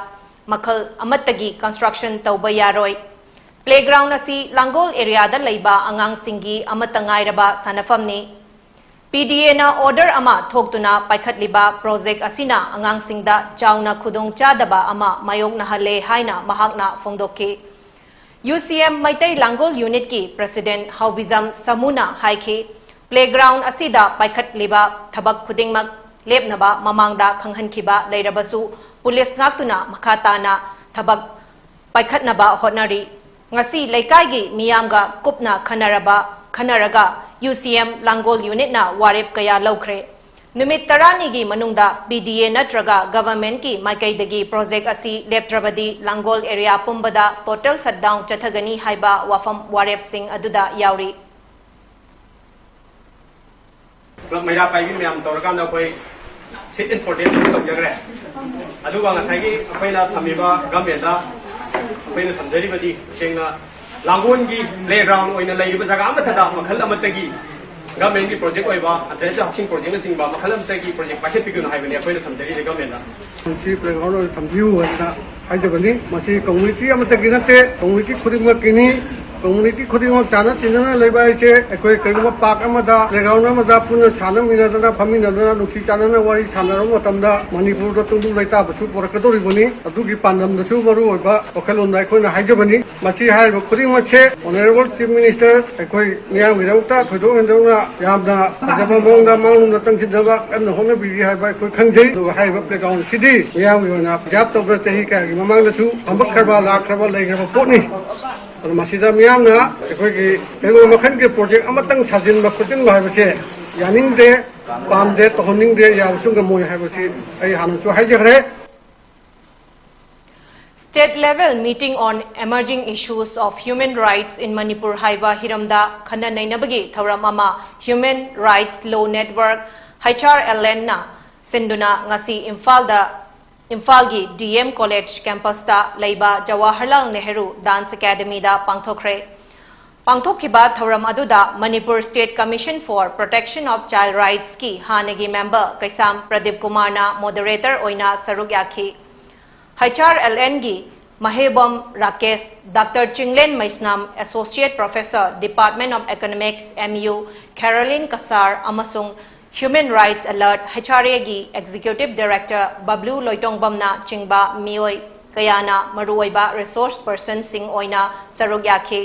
ꯃꯈꯜ ꯑꯃꯠꯇꯒꯤ construction ꯇꯧꯕ ꯌꯥꯔꯣꯏ꯫ Playground ꯑꯁꯤ ꯂꯥꯡꯒꯣꯜ area ꯗ ꯂꯩꯕ ꯑꯉꯥꯡꯁꯤꯡꯒꯤ ꯑꯃꯠꯇ ꯉꯥꯏꯔꯕ ꯁꯥꯟꯅꯐꯝꯅꯤ꯫ PDA ꯅ order ꯑꯃ ꯊꯣꯛꯇꯨꯅ ꯄꯥꯏꯈꯠꯂꯤꯕ project ꯑꯁꯤꯅ ꯑꯉꯥꯡꯁꯤꯡꯗ ꯆꯥꯎꯅ ꯈꯨꯗꯣꯡꯆꯥꯗꯕ ꯑꯃ ꯃꯥꯌꯣꯛꯅꯍꯜꯂꯦ ꯍꯥꯏꯅ ꯃꯍꯥꯛꯅ ꯐꯣꯡꯗꯣꯛꯈꯤ꯫ UCM ꯃꯩꯇꯩ ꯂꯥꯡꯒꯣꯜ unit ꯀꯤ President ꯍꯥꯎꯕꯤꯖꯝ ꯁꯥꯃꯨꯅ ꯍꯥꯏꯈꯤ, playground ꯑꯁꯤꯗ ꯄꯥꯏꯈꯠꯂꯤꯕ ꯊꯕꯛ ꯈꯨꯗꯤꯡꯃꯛ ꯂꯦꯞꯅꯕ ꯃꯃꯥꯡꯗ ꯈꯪꯍꯟꯈꯤꯕ ꯂꯩꯔꯕꯁꯨ, police ꯉꯥꯛꯇꯨꯅ ꯃꯈꯥ ꯇꯥꯅ ꯊꯕꯛ ꯄꯥꯏꯈꯠꯅꯕ ꯍꯣꯠꯅꯔꯤ꯫ ꯉꯁꯤ ꯂꯩꯀꯥꯏꯒꯤ ꯃꯤꯌꯥꯝꯒ ꯀꯨꯞꯅ ꯈꯟꯅꯔꯕ, ꯈꯟꯅꯔꯒ UCM ꯂꯥꯡꯒꯣꯜ unit ꯅ ꯋꯥꯔꯦꯞ ꯀꯌꯥ ꯂꯧꯈ꯭ꯔꯦ꯫ ꯅꯨꯃꯤꯠ ꯇꯔꯥꯅꯤꯒꯤ ꯃꯅꯨꯡꯗ PDA ꯅꯠꯇ꯭ꯔꯒ government ꯀꯤ ꯃꯥꯏꯀꯩꯗꯒꯤ project ꯑꯁꯤ ꯂꯦꯞꯇ꯭ꯔꯕꯗꯤ ꯂꯥꯡꯒꯣꯜ area ꯄꯨꯝꯕꯗ total shutdown ꯆꯠꯊꯒꯅꯤ ꯍꯥꯏꯕ ꯋꯥꯐꯝ ꯋꯥꯔꯦꯞꯁꯤꯡ ꯑꯗꯨꯗ ꯌꯥꯎꯔꯤ꯫ ꯄꯨꯂꯞ ꯃꯩꯔꯥ ꯄꯥꯏꯕꯤ ꯃꯌꯥꯝ ꯇꯧꯔꯀꯥꯟꯗ ꯑꯩꯈꯣꯏ sit in protest ꯑꯃ ꯇꯧꯖꯈ꯭ꯔꯦ꯫ ꯑꯗꯨꯒ ꯉꯁꯥꯏꯒꯤ ꯑꯩꯈꯣꯏꯅ ꯊꯝꯃꯤꯕ government ꯗ ꯑꯩꯈꯣꯏꯅ ꯊꯝꯖꯔꯤꯕꯗꯤ ꯇꯁꯦꯡꯅ ꯂꯥꯡꯒꯣꯜꯒꯤ playground ꯑꯣꯏꯅ ꯂꯩꯔꯤꯕ ꯖꯒꯥ ꯑꯃꯠꯇꯗ ꯃꯈꯜ ꯑꯃꯠꯇꯒꯤ government ꯀꯤ project ꯑꯣꯏꯕ ꯑꯗꯩ ꯍꯛꯆꯤꯡ project ꯅꯆꯤꯡꯕ ꯃꯈꯜ ꯑꯃꯠꯇꯒꯤ project ꯄꯥꯏꯈꯠꯄꯤꯒꯅꯨ ꯍꯥꯏꯕꯅꯤ ꯑꯩꯈꯣꯏꯅ ꯊꯝꯖꯔꯤꯁꯦ government ꯗ꯫ ꯃꯁꯤ playground ꯑꯣꯏꯅ ꯊꯝꯕꯤꯌꯨ ꯍꯥꯏꯅ ꯍꯥꯏꯖꯕꯅꯤ꯫ ꯃꯁꯤ community ꯑꯃꯠꯇꯒꯤ ꯅꯠꯇꯦ, community ꯈꯨꯗꯤꯡꯃꯛꯀꯤꯅꯤ꯫ Community ꯈꯨꯗꯤꯡꯃꯛ ꯆꯥꯟꯅ ꯆꯤꯟꯅꯅ ꯂꯩꯕ ꯍꯥꯏꯁꯦ ꯑꯩꯈꯣꯏ ꯀꯔꯤꯒꯨꯝꯕ park ꯑꯃꯗ, playground ꯑꯃꯗ ꯄꯨꯟꯅ ꯁꯥꯟꯅꯃꯤꯟꯅꯗꯅ, ꯐꯝꯃꯤꯟꯅꯗꯅ, ꯅꯨꯡꯁꯤ ꯆꯥꯟꯅꯅ ꯋꯥꯔꯤ ꯁꯥꯟꯅꯔꯕ ꯃꯇꯝꯗ ꯃꯅꯤꯄꯨꯔꯗ ꯇꯨꯡꯗꯨ ꯂꯩꯇꯥꯕꯁꯨ ꯄꯨꯔꯛꯀꯗꯧꯔꯤꯕꯅꯤ꯫ ꯑꯗꯨꯒꯤ ꯄꯥꯟꯗꯝꯗꯁꯨ ꯃꯔꯨ ꯑꯣꯏꯕ ꯋꯥꯈꯜꯂꯣꯟꯗ ꯑꯩꯈꯣꯏꯅ ꯍꯥꯏꯖꯕꯅꯤ꯫ ꯃꯁꯤ ꯍꯥꯏꯔꯤꯕ ꯈꯨꯗꯤꯡꯃꯛꯁꯦ Honourable Chief Minister ꯑꯩꯈꯣꯏ ꯃꯤꯌꯥꯝꯒꯤꯗꯃꯛꯇ ꯊꯣꯏꯗꯣꯛ ꯍꯦꯟꯗꯣꯛꯅ ꯌꯥꯝꯅ ꯐꯖꯕ ꯃꯑꯣꯡꯗ ꯃꯥꯡꯂꯣꯝꯗ ꯆꯪꯁꯤꯟꯅꯕ ꯀꯟꯅ ꯍꯣꯠꯅꯕꯤꯔꯤ ꯍꯥꯏꯕ ꯑꯩꯈꯣꯏ ꯈꯪꯖꯩ꯫ ꯑꯗꯨꯒ ꯍꯥꯏꯔꯤꯕ playground ꯁꯤꯗꯤ ꯃꯤꯌꯥꯝꯒꯤ ꯑꯣꯏꯅ reserve ꯇꯧꯗꯅ ꯆꯍꯤ ꯀꯌꯥꯒꯤ ꯃꯃꯥꯡꯗꯁꯨ ꯐꯝꯃꯛꯈ꯭ꯔꯕ, ꯂꯥꯛꯈ꯭ꯔꯕ, ꯂꯩꯈ꯭ꯔꯕ ꯄꯣꯠꯅꯤ꯫ ꯑꯗꯨ ꯃꯁꯤꯗ ꯃꯤꯌꯥꯝꯅ ꯑꯩꯈꯣꯏꯒꯤ ꯀꯩꯒꯨꯝꯕ ꯃꯈꯜꯒꯤ project ꯑꯃꯇꯪ ꯁꯥꯖꯤꯟꯕ ꯈꯣꯠꯆꯤꯟꯕ ꯍꯥꯏꯕꯁꯦ ꯌꯥꯅꯤꯡꯗꯦ, ꯄꯥꯝꯗꯦ, ꯇꯧꯍꯟꯅꯤꯡꯗꯦ, ꯌꯥꯕꯁꯨ ꯉꯝꯃꯣꯏ ꯍꯥꯏꯕꯁꯤ ꯑꯩ ꯍꯥꯟꯅꯁꯨ ꯍꯥꯏꯖꯈ꯭ꯔꯦ꯫ State Level Meeting on Emerging Issues of Human Rights in Manipur ꯍꯥꯏꯕ ꯍꯤꯔꯝꯗ ꯈꯟꯅ ꯅꯩꯅꯕꯒꯤ ꯊꯧꯔꯝ ꯑꯃ Human Rights Law Network, H R L N, ꯅ ꯁꯤꯟꯗꯨꯅ ꯉꯁꯤ ꯏꯝꯐꯥꯜꯗ, ꯏꯝꯐꯥꯜꯒꯤ D M College campus ꯇ ꯂꯩꯕ Jawaharlal Nehru Dance Academy ꯗ ꯄꯥꯡꯊꯣꯛꯈ꯭ꯔꯦ꯫ ꯄꯥꯡꯊꯣꯛꯈꯤꯕ ꯊꯧꯔꯝ ꯑꯗꯨꯗ Manipur State Commission for Protection of Child Rights ꯀꯤ ꯍꯥꯟꯅꯒꯤ member ꯀꯩꯁꯥꯝ ꯄ꯭ꯔꯗꯤꯞ ꯀꯨꯃꯥꯔꯅ moderator ꯑꯣꯏꯅ ꯁꯔꯨꯛ ꯌꯥꯈꯤ꯫ H R L N ꯒꯤ ꯃꯍꯦꯕꯝ Rakesh, Doctor Chinglen Meisnam, Associate Professor, Department of Economics, M U, Caroline Kasar, ꯑꯃꯁꯨꯡ Human Rights Alert, H R A ꯒꯤ Executive Director ꯕꯕ꯭ꯂꯨ ꯂꯣꯏꯇꯣꯡꯕꯝꯅ ꯆꯤꯡꯕ ꯃꯤꯑꯣꯏ ꯀꯌꯥꯅ ꯃꯔꯨꯑꯣꯏꯕ resource person ꯁꯤꯡ ꯑꯣꯏꯅ ꯁꯔꯨꯛ ꯌꯥꯈꯤ꯫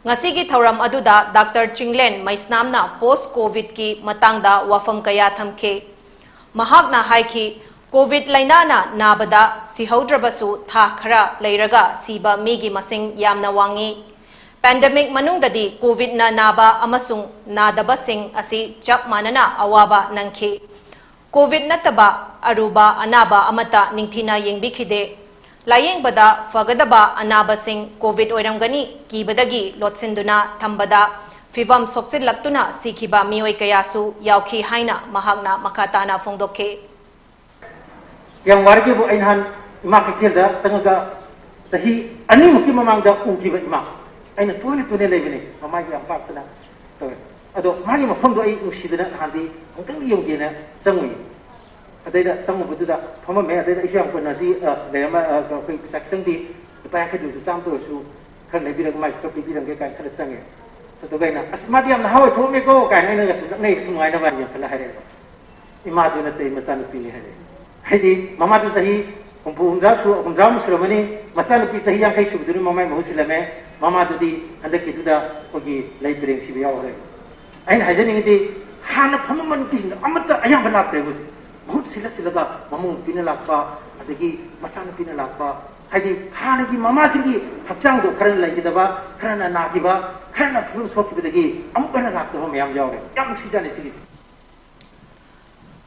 ꯉꯁꯤꯒꯤ ꯊꯧꯔꯝ ꯑꯗꯨꯗ Doctor ꯆꯤꯡꯂꯦꯟ ꯃꯩꯁꯅꯥꯝꯅ post COVID ꯀꯤ ꯃꯇꯥꯡꯗ ꯋꯥꯐꯝ ꯀꯌꯥ ꯊꯝꯈꯤ꯫ ꯃꯍꯥꯛꯅ ꯍꯥꯏꯈꯤ, COVID ꯂꯥꯏꯅꯥꯅ ꯅꯥꯕꯗ ꯁꯤꯍꯧꯗ꯭ꯔꯕꯁꯨ ꯊꯥ ꯈꯔ ꯂꯩꯔꯒ ꯁꯤꯕ ꯃꯤꯒꯤ ꯃꯁꯤꯡ ꯌꯥꯝꯅ ꯋꯥꯡꯏ꯫ Pandemic ꯃꯅꯨꯡꯗꯗꯤ COVID ꯅ ꯅꯥꯕ ꯑꯃꯁꯨꯡ ꯅꯥꯗꯕꯁꯤꯡ ꯑꯁꯤ ꯆꯞ ꯃꯥꯟꯅꯅ ꯑꯋꯥꯕ ꯅꯪꯈꯤ꯫ COVID ꯅꯠꯇꯕ ꯑꯔꯨꯕ ꯑꯅꯥꯕ ꯑꯃꯠꯇ ꯅꯤꯡꯊꯤꯅ ꯌꯦꯡꯕꯤꯈꯤꯗꯦ꯫ ꯂꯥꯌꯦꯡꯕꯗ ꯐꯒꯗꯕ ꯑꯅꯥꯕꯁꯤꯡ COVID ꯑꯣꯏꯔꯝꯒꯅꯤ ꯀꯤꯕꯗꯒꯤ ꯂꯣꯠꯁꯤꯟꯗꯨꯅ ꯊꯝꯕꯗ ꯐꯤꯚꯝ ꯁꯣꯛꯆꯤꯜꯂꯛꯇꯨꯅ ꯁꯤꯈꯤꯕ ꯃꯤꯑꯣꯏ ꯀꯌꯥꯁꯨ ꯌꯥꯎꯈꯤ ꯍꯥꯏꯅ ꯃꯍꯥꯛꯅ ꯃꯈꯥ ꯇꯥꯅ ꯐꯣꯡꯗꯣꯛꯈꯤ꯫ ꯌꯥꯝ ꯋꯥꯔꯒꯦꯕꯨ ꯑꯩ ꯅꯍꯥꯟ ꯏꯃꯥ ꯀꯩꯊꯦꯜꯗ ꯆꯪꯉꯒ ꯆꯍꯤ ꯑꯅꯤꯃꯨꯛꯀꯤ ꯃꯃꯥꯡꯗ ꯎꯈꯤꯕ ꯏꯃꯥ, ꯑꯩꯅ ꯇꯣꯏꯅ ꯇꯣꯏꯅ ꯂꯩꯕꯅꯤ, ꯃꯃꯥꯏꯒ ꯌꯥꯝ ꯄꯥꯛꯇꯅ ꯇꯧꯋꯦ꯫ ꯑꯗꯣ ꯃꯥꯒꯤ ꯃꯐꯝꯗꯣ ꯑꯩ ꯅꯨꯡꯁꯤꯗꯅ ꯅꯍꯥꯟꯗꯤ ꯑꯃꯨꯛꯇꯪꯗꯤ ꯌꯦꯡꯒꯦꯅ ꯆꯪꯉꯨꯏ꯫ ꯑꯗꯩꯗ ꯆꯪꯉꯨꯕꯗꯨꯗ ꯐꯝꯃꯝꯃꯦ꯫ ꯑꯗꯩꯗ ꯑꯩꯁꯨ ꯌꯥꯝ ꯀꯨꯏꯅꯗꯤ, ꯑ, ꯂꯩꯔꯝꯃ-, ꯑ, ꯑꯩꯈꯣꯏ ꯄꯩꯁꯥ ꯈꯤꯇꯪꯗꯤ, ꯂꯨꯄꯥ ꯌꯥꯡꯈꯩꯗꯨꯁꯨ ꯆꯥꯝꯃꯇ ꯑꯣꯏꯔꯁꯨ ꯈꯔ ꯂꯩꯕꯤꯔꯒ ꯃꯥꯏꯁꯨ ꯈꯔ ꯄꯤꯕꯤꯔꯝꯒꯦ ꯀꯥꯏꯅ ꯈꯜꯂ ꯆꯪꯉꯦ꯫ ꯑꯗꯨꯒ ꯑꯩꯅ, "ꯑꯁ, ꯃꯥꯗꯤ ꯌꯥꯝ ꯅꯍꯥ ꯑꯣꯏꯊꯣꯛꯑꯝꯃꯦꯀꯣ" ꯀꯥꯏꯅ ꯑꯩꯅꯒ ꯁꯨꯝ ꯂꯛꯅꯩꯕꯁꯨ ꯅꯨꯡꯉꯥꯏꯅꯕ ꯌꯥꯝ ꯈꯜꯂ ꯍꯥꯏꯔꯛꯑꯦꯕ꯫ "ꯏꯃꯥꯗꯨ ꯅꯠꯇꯦ, ꯃꯆꯥꯅꯨꯄꯤꯅꯤ" ꯍꯥꯏꯔꯛꯑꯦ꯫ ꯍꯥꯏꯗꯤ ꯃꯃꯥꯗꯨ ꯆꯍꯤ ꯍꯨꯝꯐꯨ, ꯍꯨꯝꯗ꯭ꯔꯥ ꯁꯨ-, ꯍꯨꯝꯗ꯭ꯔꯥꯃꯨꯛ ꯁꯨꯔꯝꯃꯅꯤ, ꯃꯆꯥꯅꯨꯄꯤ ꯆꯍꯤ ꯌꯥꯡꯈꯩ ꯁꯨꯕꯗꯨꯅ ꯃꯃꯥꯏ ꯃꯍꯨꯠ ꯁꯤꯜꯂꯝꯃꯦ, ꯃꯃꯥꯗꯨꯗꯤ ꯍꯟꯗꯛꯀꯤꯗꯨꯗ ꯑꯩꯈꯣꯏꯒꯤ ꯂꯩ ꯄꯔꯦꯡ ꯁꯤꯕ ꯌꯥꯎꯈ꯭ꯔꯦ꯫ ꯑꯩꯅ ꯍꯥꯏꯖꯅꯤꯡꯉꯤꯗꯤ, ꯍꯥꯟꯅ ꯐꯝꯃꯝꯕ ꯅꯨꯄꯤꯁꯤꯡꯗꯣ ꯑꯃꯠꯇ ꯑꯌꯥꯝꯕ ꯂꯥꯛꯇ꯭ꯔꯦ ꯍꯧꯖꯤꯛ꯫ ꯃꯍꯨꯠ ꯁꯤꯜꯂ ꯁꯤꯜꯂꯒ ꯃꯃꯧ ꯅꯨꯄꯤꯅ ꯂꯥꯛꯄ, ꯑꯗꯒꯤ ꯃꯆꯥꯅꯨꯄꯤꯅ ꯂꯥꯛꯄ, ꯍꯥꯏꯗꯤ ꯍꯥꯟꯅꯒꯤ ꯃꯃꯥꯁꯤꯡꯒꯤ ꯍꯛꯆꯥꯡꯗꯣ ꯈꯔꯅ ꯂꯩꯈꯤꯗꯕ, ꯈꯔꯅ ꯅꯥꯈꯤꯕ, ꯈꯔꯅ ꯐꯤꯕꯝ ꯁꯣꯛꯈꯤꯕꯗꯒꯤ ꯑꯃꯨꯛ ꯍꯟꯅ ꯂꯥꯛꯇꯕ ꯃꯌꯥꯝ ꯌꯥꯎꯔꯦ꯫ ꯌꯥꯝ ꯅꯨꯡꯁꯤꯖꯥꯠꯅꯤ ꯁꯤꯒꯤꯁꯦ꯫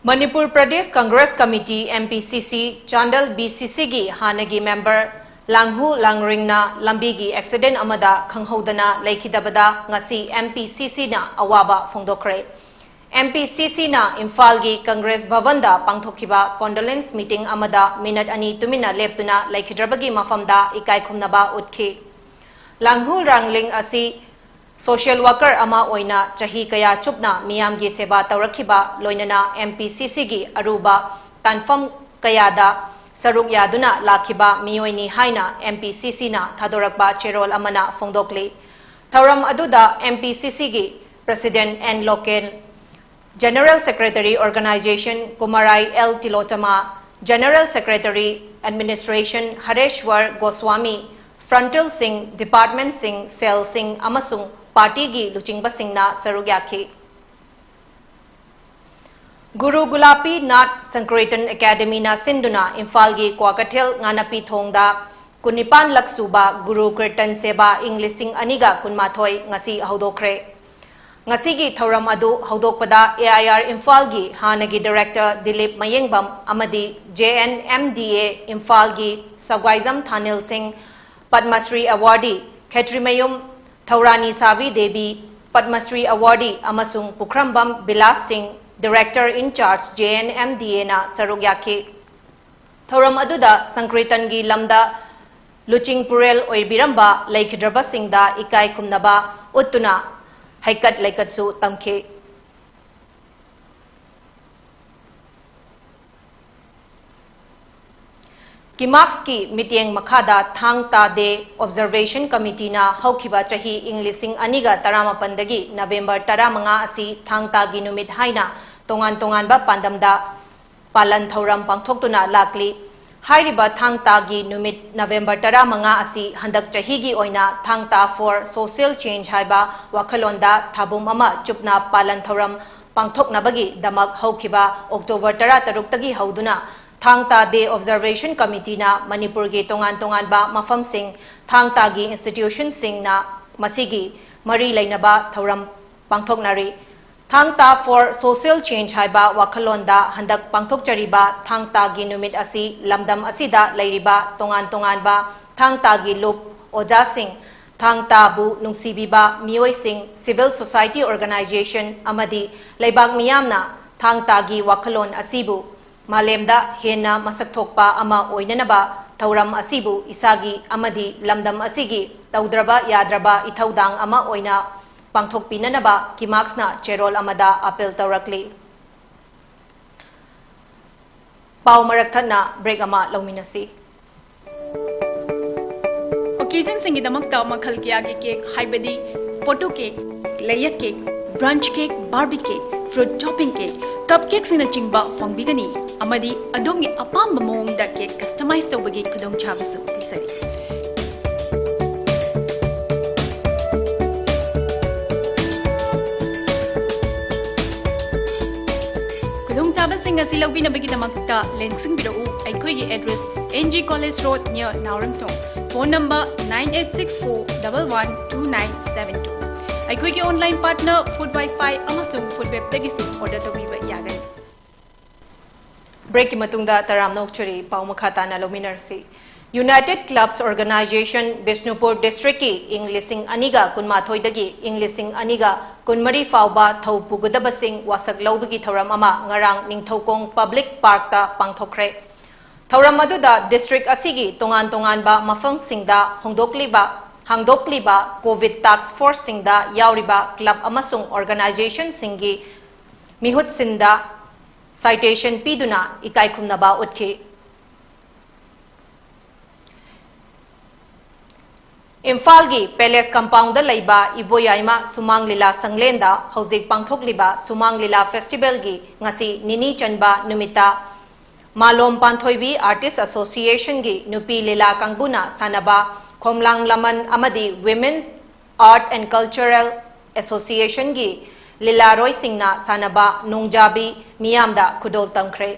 Manipur Pradesh Congress committee, M P C C, Chandel B C C ꯒꯤ ꯍꯥꯟꯅꯒꯤ ꯃꯦꯝꯕꯔ ꯂꯥꯡꯍꯨ ꯂꯥꯡꯔꯤꯡꯅ ꯂꯝꯕꯤꯒꯤ ꯑꯦꯛꯁꯤꯗꯦꯟ ꯑꯃꯗ ꯈꯪꯍꯧꯗꯅ ꯂꯩꯈꯤꯗꯕꯗ ꯉꯁꯤ M P C C ꯅ ꯑꯋꯥꯕ ꯐꯣꯡꯗꯣꯛꯈ꯭ꯔꯦ꯫ M P C C ꯅ ꯏꯝꯐꯥꯜꯒꯤ ꯀꯪꯒ꯭ꯔꯦꯁ ꯚꯕꯟꯗ ꯄꯥꯡꯊꯣꯛꯈꯤꯕ condolence meeting ꯑꯃꯗ ꯃꯤꯅꯠ ꯑꯅꯤ ꯇꯨꯃꯤꯟꯅ ꯂꯦꯞꯇꯨꯅ ꯂꯩꯈꯤꯗ꯭ꯔꯕꯒꯤ ꯃꯐꯝꯗ ꯏꯀꯥꯏ ꯈꯨꯝꯅꯕ ꯎꯠꯈꯤ꯫ ꯂꯥꯡꯍꯨ ꯂꯥꯡꯔꯤꯡ ꯑꯁꯤ social worker ꯑꯃ ꯑꯣꯏꯅ ꯆꯍꯤ ꯀꯌꯥ ꯆꯨꯞꯅ ꯃꯤꯌꯥꯝꯒꯤ ꯁꯦꯕꯥ ꯇꯧꯔꯛꯈꯤꯕ, ꯂꯣꯏꯅꯅ M P C C ꯒꯤ ꯑꯔꯨꯕ ꯇꯥꯟꯐꯝ ꯀꯌꯥꯗ ꯁꯔꯨꯛ ꯌꯥꯗꯨꯅ ꯂꯥꯛꯈꯤꯕ ꯃꯤꯑꯣꯏꯅꯤ ꯍꯥꯏꯅ M P C C ꯅ ꯊꯥꯗꯣꯔꯛꯄ ꯆꯦꯔꯣꯜ ꯑꯃꯅ ꯐꯣꯡꯗꯣꯛꯂꯤ꯫ ꯊꯧꯔꯝ ꯑꯗꯨꯗ M P C C ꯒꯤ President N Loken, General Secretary Organization Kumarai L Tilotama, General Secretary Administration Hareshwar Goswami, frontal ꯁꯤꯡ, department ꯁꯤꯡ, cell ꯁꯤꯡ ꯑꯃꯁꯨꯡ party ꯒꯤ ꯂꯨꯆꯤꯡꯕꯁꯤꯡꯅ ꯁꯔꯨꯛ ꯌꯥꯈꯤ꯫ ꯒꯨꯔꯨ ꯒꯨꯂꯥꯄꯤ ꯅꯥꯊ ꯁꯪꯀ꯭ꯔꯤꯇꯟ ꯑꯦꯀꯥꯗꯃꯤꯅ ꯁꯤꯟꯗꯨꯅ ꯏꯝꯐꯥꯜꯒꯤ ꯀ꯭ꯋꯥꯀꯩꯊꯦꯜ ꯉꯥꯅꯄꯤ ꯊꯣꯡꯗ ꯀꯨꯟꯅꯤꯄꯥꯟ ꯂꯛ ꯁꯨꯕ ꯒꯨꯔꯨ ꯀꯤꯔꯇꯟ ꯁꯦꯕꯥ ꯏꯪ ꯂꯤꯁꯤꯡ ꯑꯅꯤꯒ ꯀꯨꯟꯃꯥꯊꯣꯏ ꯉꯁꯤ ꯍꯧꯗꯣꯛꯈ꯭ꯔꯦ꯫ ꯉꯁꯤꯒꯤ ꯊꯧꯔꯝ ꯑꯗꯨ ꯍꯧꯗꯣꯛꯄꯗ A I R ꯏꯝꯐꯥꯜꯒꯤ ꯍꯥꯟꯅꯒꯤ director ꯗꯤꯂꯤꯞ ꯃꯌꯦꯡꯕꯝ ꯑꯃꯗꯤ J N M D A ꯏꯝꯐꯥꯜꯒꯤ ꯁꯒ꯭ꯋꯥꯏꯖꯝ ꯊꯥꯅꯤꯜ ꯁꯤꯡ, ꯄꯗꯃ ꯁ꯭ꯔꯤ awardee ꯈꯦꯇ꯭ꯔꯤꯃꯌꯨꯝ ꯊꯧꯔꯥꯅꯤ ꯁꯥꯕꯤ ꯗꯦꯕꯤ, ꯄꯗꯃ ꯁ꯭ꯔꯤ awardee ꯑꯃꯁꯨꯡ ꯄꯨꯈ꯭ꯔꯝꯕꯝ ꯕꯤꯂꯥꯁ ꯁꯤꯡ, director in charge J N M D A ꯅ ꯁꯔꯨꯛ ꯌꯥꯈꯤ꯫ ꯊꯧꯔꯝ ꯑꯗꯨꯗ ꯁꯪꯀ꯭ꯔꯤꯇꯟꯒꯤ ꯂꯝꯗ ꯂꯨꯆꯤꯡ ꯄꯨꯔꯦꯜ ꯑꯣꯏꯕꯤꯔꯝꯕ ꯂꯩꯈꯤꯗ꯭ꯔꯕꯁꯤꯡꯗ ꯏꯀꯥꯏ ꯈꯨꯝꯅꯕ ꯎꯠꯇꯨꯅ ꯍꯩꯀꯠ ꯂꯩꯀꯠꯁꯨ ꯇꯝꯈꯤ꯫ ꯀꯤꯃꯥꯛꯁꯀꯤ ꯃꯤꯠꯌꯦꯡ ꯃꯈꯥꯗ ꯊꯥꯡ ꯇꯥ Day Observation Committee ꯅ ꯍꯧꯈꯤꯕ ꯆꯍꯤ ꯏꯪ ꯂꯤꯁꯤꯡ ꯑꯅꯤꯒ ꯇꯔꯥꯃꯥꯄꯟꯗꯒꯤ November ꯇꯔꯥꯃꯉꯥ ꯑꯁꯤ ꯊꯥꯡ ꯇꯥꯒꯤ ꯅꯨꯃꯤꯠ ꯍꯥꯏꯅ ꯇꯣꯉꯥꯟ ꯇꯣꯉꯥꯟꯕ ꯄꯥꯟꯗꯝꯗ ꯄꯥꯂꯟ ꯊꯧꯔꯝ ꯄꯥꯡꯊꯣꯛꯇꯨꯅ ꯂꯥꯛꯂꯤ꯫ ꯍꯥꯏꯔꯤꯕ ꯊꯥꯡ ꯇꯥꯒꯤ ꯅꯨꯃꯤꯠ November ꯇꯔꯥꯃꯉꯥ ꯑꯁꯤ ꯍꯟꯗꯛ ꯆꯍꯤꯒꯤ ꯑꯣꯏꯅ ꯊꯥꯡ ꯇꯥ for Social Change ꯍꯥꯏꯕ ꯋꯥꯈꯜꯂꯣꯟꯗ ꯊꯥꯕꯨꯝ ꯑꯃ ꯆꯨꯞꯅ ꯄꯥꯂꯟ ꯊꯧꯔꯝ ꯄꯥꯡꯊꯣꯛꯅꯕꯒꯤꯗꯃꯛ ꯍꯧꯈꯤꯕ October ꯇꯔꯥꯇꯔꯨꯛꯇꯒꯤ ꯍꯧꯗꯨꯅ ꯊꯥꯡ ꯇꯥ Day Observation Committee ꯅ ꯃꯅꯤꯄꯨꯔꯒꯤ ꯇꯣꯉꯥꯟ ꯇꯣꯉꯥꯟꯕ ꯃꯐꯝꯁꯤꯡ, ꯊꯥꯡ ꯇꯥꯒꯤ institution ꯁꯤꯡꯅ ꯃꯁꯤꯒꯤ ꯃꯔꯤ ꯂꯩꯅꯕ ꯊꯧꯔꯝ ꯄꯥꯡꯊꯣꯛꯅꯔꯤ꯫ ꯊꯥꯡ ꯇꯥ for Social Change ꯍꯥꯏꯕ ꯋꯥꯈꯜꯂꯣꯟꯗ ꯍꯟꯗꯛ ꯄꯥꯡꯊꯣꯛꯆꯔꯤꯕ ꯊꯥꯡ ꯇꯥꯒꯤ ꯅꯨꯃꯤꯠ ꯑꯁꯤ ꯂꯝꯗꯝ ꯑꯁꯤꯗ ꯂꯩꯔꯤꯕ ꯇꯣꯉꯥꯟ ꯇꯣꯉꯥꯟꯕ ꯊꯥꯡ ꯇꯥꯒꯤ ꯂꯨꯞ, ꯑꯣꯖꯥꯁꯤꯡ, ꯊꯥꯡ ꯇꯥꯕꯨ ꯅꯨꯡꯁꯤꯕꯤꯕ ꯃꯤꯑꯣꯏꯁꯤꯡ, civil society organization ꯑꯃꯗꯤ ꯂꯩꯕꯥꯛ ꯃꯤꯌꯥꯝꯅ ꯊꯥꯡ ꯇꯥꯒꯤ ꯋꯥꯈꯜꯂꯣꯟ ꯑꯁꯤꯕꯨ ꯃꯥꯂꯦꯝꯗ ꯍꯦꯟꯅ ꯃꯁꯛ ꯊꯣꯛꯄ ꯑꯃ ꯑꯣꯏꯅꯅꯕ ꯊꯧꯔꯝ ꯑꯁꯤꯕꯨ ꯏꯁꯥꯒꯤ ꯑꯃꯗꯤ ꯂꯝꯗꯝ ꯑꯁꯤꯒꯤ ꯇꯧꯗ꯭ꯔꯕ ꯌꯥꯗ꯭ꯔꯕ ꯏꯊꯧꯗꯥꯡ ꯑꯃ ꯑꯣꯏꯅ ꯄꯥꯡꯊꯣꯛꯄꯤꯅꯅꯕ ꯀꯤꯃꯥꯛꯁꯅ ꯆꯦꯔꯣꯜ ꯑꯃꯗ ꯑꯥꯄꯤꯜ ꯇꯧꯔꯛꯂꯤ꯫ ꯄꯥꯎ ꯃꯔꯛ ꯊꯠꯅ break ꯑꯃ ꯂꯧꯃꯤꯟꯅꯁꯤ꯫ Occasionꯁꯤꯡꯒꯤꯗꯃꯛꯇ ꯃꯈꯜ ꯀꯌꯥꯒꯤ cake, ꯍꯥꯏꯕꯗꯤ photo cake, layer cake, brunch cake, barbie cake, fruit topping cake, cup cakeꯁꯤꯡꯅꯆꯤꯡꯕ ꯐꯪꯕꯤꯒꯅꯤ, ꯑꯃꯗꯤ ꯑꯗꯣꯝꯒꯤ ꯑꯄꯥꯝꯕ ꯃꯑꯣꯡꯗ cake customize ꯇꯧꯕꯒꯤ ꯈꯨꯗꯣꯡꯆꯥꯕꯁꯨ ꯄꯤꯖꯔꯤ꯫ ꯈꯨꯗꯣꯡꯆꯥꯕꯁꯤꯡ ꯑꯁꯤ ꯂꯧꯕꯤꯅꯕꯒꯤꯗꯃꯛꯇ ꯂꯦꯡꯁꯤꯟꯕꯤꯔꯛꯎ꯫ ꯑꯩꯈꯣꯏꯒꯤ address N G College Road near ꯅꯥꯎꯔꯦꯝꯊꯣꯡ꯫ Phone number nine eight six four double one two nine seven two꯫ ꯑꯩꯈꯣꯏꯒꯤ online partner Food Wi-Fi ꯑꯃꯁꯨꯡ Food Webꯇꯒꯤꯁꯨ order ꯇꯧꯕꯤꯕ ꯌꯥꯒꯅꯤ꯫ Breakꯀꯤ ꯃꯇꯨꯡꯗ ꯇꯔꯥꯝꯅ ꯑꯣꯛꯆꯔꯤ, ꯄꯥꯎ ꯃꯈꯥ ꯇꯥꯅ ꯂꯧꯃꯤꯟꯅꯔꯁꯤ꯫ United Clubs Organisation ꯕꯤꯁꯅꯨꯄꯨꯔ districtꯀꯤ ꯏꯪ ꯂꯤꯁꯤꯡ ꯑꯅꯤꯒ ꯀꯨꯟꯃꯥꯊꯣꯏꯗꯒꯤ ꯏꯪ ꯂꯤꯁꯤꯡ ꯑꯅꯤꯒ ꯀꯨꯟꯃꯔꯤ ꯐꯥꯎꯕ ꯊꯧ ꯄꯨꯒꯗꯕꯁꯤꯡ ꯋꯥꯁꯛ ꯂꯧꯕꯒꯤ ꯊꯧꯔꯝ ꯑꯃ ꯉꯔꯥꯡ ꯅꯤꯡꯊꯧꯈꯣꯡ Public Parkꯇ ꯄꯥꯡꯊꯣꯛꯈ꯭ꯔꯦ꯫ ꯊꯧꯔꯝ ꯑꯗꯨꯗ district ꯑꯁꯤꯒꯤ ꯇꯣꯉꯥꯟ ꯇꯣꯉꯥꯟꯕ ꯃꯐꯝꯁꯤꯡꯗ ꯍꯣꯡꯗꯣꯛꯂꯤꯕ, ꯍꯥꯡꯗꯣꯛꯂꯤꯕ COVID task forceꯁꯤꯡꯗ ꯌꯥꯎꯔꯤꯕ club ꯑꯃꯁꯨꯡ organizationꯁꯤꯡꯒꯤ ꯃꯤꯍꯨꯠꯁꯤꯡꯗ citation ꯄꯤꯗꯨꯅ ꯏꯀꯥꯏ ꯈꯨꯝꯅꯕ ꯎꯠꯈꯤ꯫ ꯏꯝꯐꯥꯜꯒꯤ Palace Compoundꯗ ꯂꯩꯕ ꯏꯕꯣꯌꯥꯏꯃ ꯁꯨꯃꯥꯡ ꯂꯤꯂꯥ ꯁꯪꯂꯦꯟꯗ ꯍꯧꯖꯤꯛ ꯄꯥꯡꯊꯣꯛꯂꯤꯕ ꯁꯨꯃꯥꯡ ꯂꯤꯂꯥ festivalꯒꯤ ꯉꯁꯤ ꯅꯤꯅꯤ ꯆꯟꯕ ꯅꯨꯃꯤꯠꯇ ꯃꯥꯂꯣꯝ ꯄꯥꯟꯊꯣꯏꯕꯤ Artist Associationꯒꯤ ꯅꯨꯄꯤ ꯂꯤꯂꯥ ꯀꯥꯡꯕꯨꯅ ꯁꯥꯟꯅꯕ ꯈꯣꯝꯂꯥꯡ ꯂꯃꯟ ꯑꯃꯗꯤ Women Art and Cultural Associationꯒꯤ ꯂꯤꯂꯥꯔꯣꯏꯁꯤꯡꯅ ꯁꯥꯟꯅꯕ ꯅꯣꯡꯖꯥꯕꯤ ꯃꯤꯌꯥꯝꯗ ꯈꯨꯗꯣꯜ ꯇꯝꯈ꯭ꯔꯦ꯫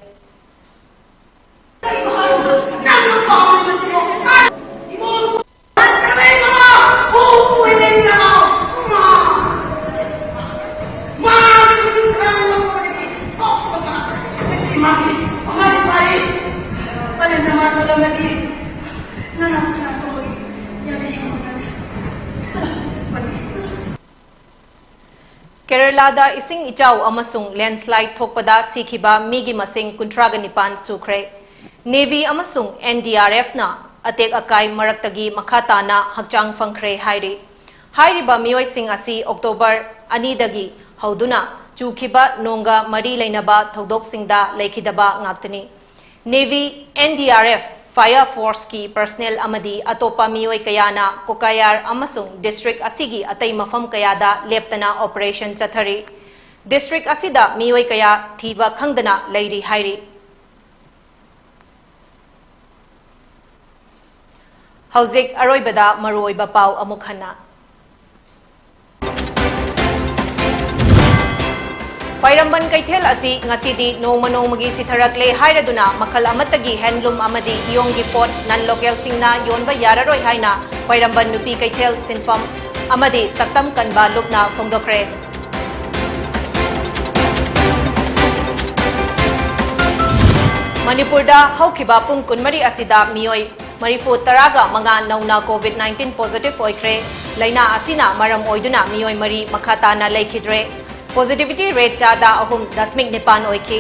ꯀꯦꯔꯂꯥꯗ ꯏꯁꯤꯡ ꯏꯆꯥꯎ ꯑꯃꯁꯨꯡ ꯂꯦꯟꯁ꯭ꯂꯥꯏꯗ ꯊꯣꯛꯄꯗ ꯁꯤꯈꯤꯕ ꯃꯤꯒꯤ ꯃꯁꯤꯡ ꯀꯨꯟꯊ꯭ꯔꯥꯒ ꯅꯤꯄꯥꯟ ꯁꯨꯈ꯭ꯔꯦ꯫ ꯅꯦꯚꯤ ꯑꯃꯁꯨꯡ ꯑꯦꯟ ꯗꯤ ꯑꯥꯔ ꯑꯦꯐꯅ ꯑꯇꯦꯛ ꯑꯀꯥꯏ ꯃꯔꯛꯇꯒꯤ ꯃꯈꯥ ꯇꯥꯅ ꯍꯛꯆꯥꯡ ꯐꯪꯈ꯭ꯔꯦ ꯍꯥꯏꯔꯤ꯫ ꯍꯥꯏꯔꯤꯕ ꯃꯤꯑꯣꯏꯁꯤꯡ ꯑꯁꯤ ꯑꯣꯛꯇꯣꯕꯔ ꯑꯅꯤꯗꯒꯤ ꯍꯧꯗꯨꯅ ꯆꯨꯈꯤꯕ ꯅꯣꯡꯒ ꯃꯔꯤ ꯂꯩꯅꯕ ꯊꯧꯗꯣꯛꯁꯤꯡꯗ ꯂꯩꯈꯤꯗꯕ ꯉꯥꯛꯇꯅꯤ꯫ Navy, N D R F, fire ꯐꯣꯔꯁꯀꯤ ꯄꯔꯁꯅꯦꯜ ꯑꯃꯗꯤ ꯑꯇꯣꯞꯄ ꯃꯤꯑꯣꯏ ꯀꯌꯥꯅ ꯀꯣꯀꯥꯌꯥꯔ ꯑꯃꯁꯨꯡ ꯗꯤꯁꯇ꯭ꯔꯤꯛ ꯑꯁꯤꯒꯤ ꯑꯇꯩ ꯃꯐꯝ ꯀꯌꯥꯗ ꯂꯦꯞꯇꯅ ꯑꯣꯄꯔꯦꯁꯟ ꯆꯠꯊꯔꯤ꯫ ꯗꯤꯁꯇ꯭ꯔꯤꯛ ꯑꯁꯤꯗ ꯃꯤꯑꯣꯏ ꯀꯌꯥ ꯊꯤꯕ ꯈꯪꯗꯅ ꯂꯩꯔꯤ ꯍꯥꯏꯔꯤ꯫ ꯍꯧꯖꯤꯛ ꯑꯔꯣꯏꯕꯗ ꯃꯔꯨꯑꯣꯏꯕ ꯄꯥꯎ ꯑꯃꯨꯛ ꯍꯟꯅ꯫ ꯈ꯭ꯋꯥꯏꯔꯝꯕꯟ ꯀꯩꯊꯦꯜ ꯑꯁꯤ ꯉꯁꯤꯗꯤ ꯅꯣꯡꯃ ꯅꯣꯡꯃꯒꯤ ꯁꯤꯊꯔꯛꯂꯦ ꯍꯥꯏꯔꯗꯨꯅ ꯃꯈꯜ ꯑꯃꯠꯇꯒꯤ ꯍꯦꯟꯂꯨꯝ ꯑꯃꯗꯤ ꯏꯌꯣꯡꯒꯤ ꯄꯣꯠ ꯅꯟ ꯂꯣꯀꯦꯜꯁꯤꯡꯅ ꯌꯣꯟꯕ ꯌꯥꯔꯔꯣꯏ ꯍꯥꯏꯅ ꯈ꯭ꯋꯥꯏꯔꯝꯕꯟ ꯅꯨꯄꯤ ꯀꯩꯊꯦꯜ ꯁꯤꯟꯐꯝ ꯑꯃꯗꯤ ꯁꯛꯇꯝ ꯀꯟꯕ ꯂꯨꯞꯅ ꯐꯣꯡꯗꯣꯛꯈ꯭ꯔꯦ꯫ ꯃꯅꯤꯄꯨꯔꯗ ꯍꯧꯈꯤꯕ ꯄꯨꯡ ꯀꯨꯟꯃꯔꯤ ꯑꯁꯤꯗ ꯃꯤꯑꯣꯏ ꯃꯔꯤꯐꯨ ꯇꯔꯥꯒ ꯃꯉꯥ ꯅꯧꯅ ꯀꯣꯚꯤꯗ ꯅꯥꯏꯟꯇꯤꯟ ꯄꯣꯖꯤꯇꯤꯚ ꯑꯣꯏꯈ꯭ꯔꯦ꯫ ꯂꯥꯏꯅꯥ ꯑꯁꯤꯅ ꯃꯔꯝ ꯑꯣꯏꯗꯨꯅ ꯃꯤꯑꯣꯏ ꯃꯔꯤ ꯃꯈꯥ ꯇꯥꯅ ꯂꯩꯈꯤꯗ꯭ꯔꯦ꯫ ꯄꯣꯖꯤꯇꯤꯚꯤꯇꯤ ꯔꯦꯠ ꯆꯥꯗ ꯑꯍꯨꯝ ꯗꯁꯃꯤꯛ ꯅꯤꯄꯥꯟ ꯑꯣꯏꯈꯤ꯫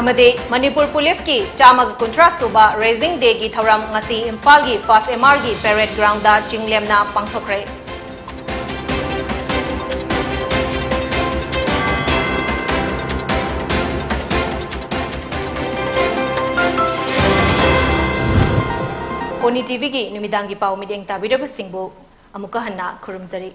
ꯑꯃꯗꯤ ꯃꯅꯤꯄꯨꯔ ꯄꯨꯂꯤꯁꯀꯤ ꯆꯥꯝꯃꯒ ꯀꯨꯟꯊ꯭ꯔꯥ ꯁꯨꯕ ꯔꯦꯖꯤꯡ ꯗꯦꯒꯤ ꯊꯧꯔꯝ ꯉꯁꯤ ꯏꯝꯐꯥꯜꯒꯤ ꯐꯥꯁ ꯑꯦꯝ ꯑꯥꯔꯒꯤ ꯄꯦꯔꯦꯗ ꯒ꯭ꯔꯥꯎꯟꯗ ꯆꯤꯡꯂꯦꯝꯅ ꯄꯥꯡꯊꯣꯛꯈ꯭ꯔꯦ꯫ ꯄꯣꯅꯤ ꯇꯤꯚꯤꯒꯤ ꯅꯨꯃꯤꯗꯥꯡꯒꯤ ꯄꯥꯎ ꯃꯤꯠꯌꯦꯡ ꯇꯥꯕꯤꯔꯕꯁꯤꯡꯕꯨ ꯑꯃꯨꯛꯀ ꯍꯟꯅ ꯈꯨꯔꯨꯝꯖꯔꯤ꯫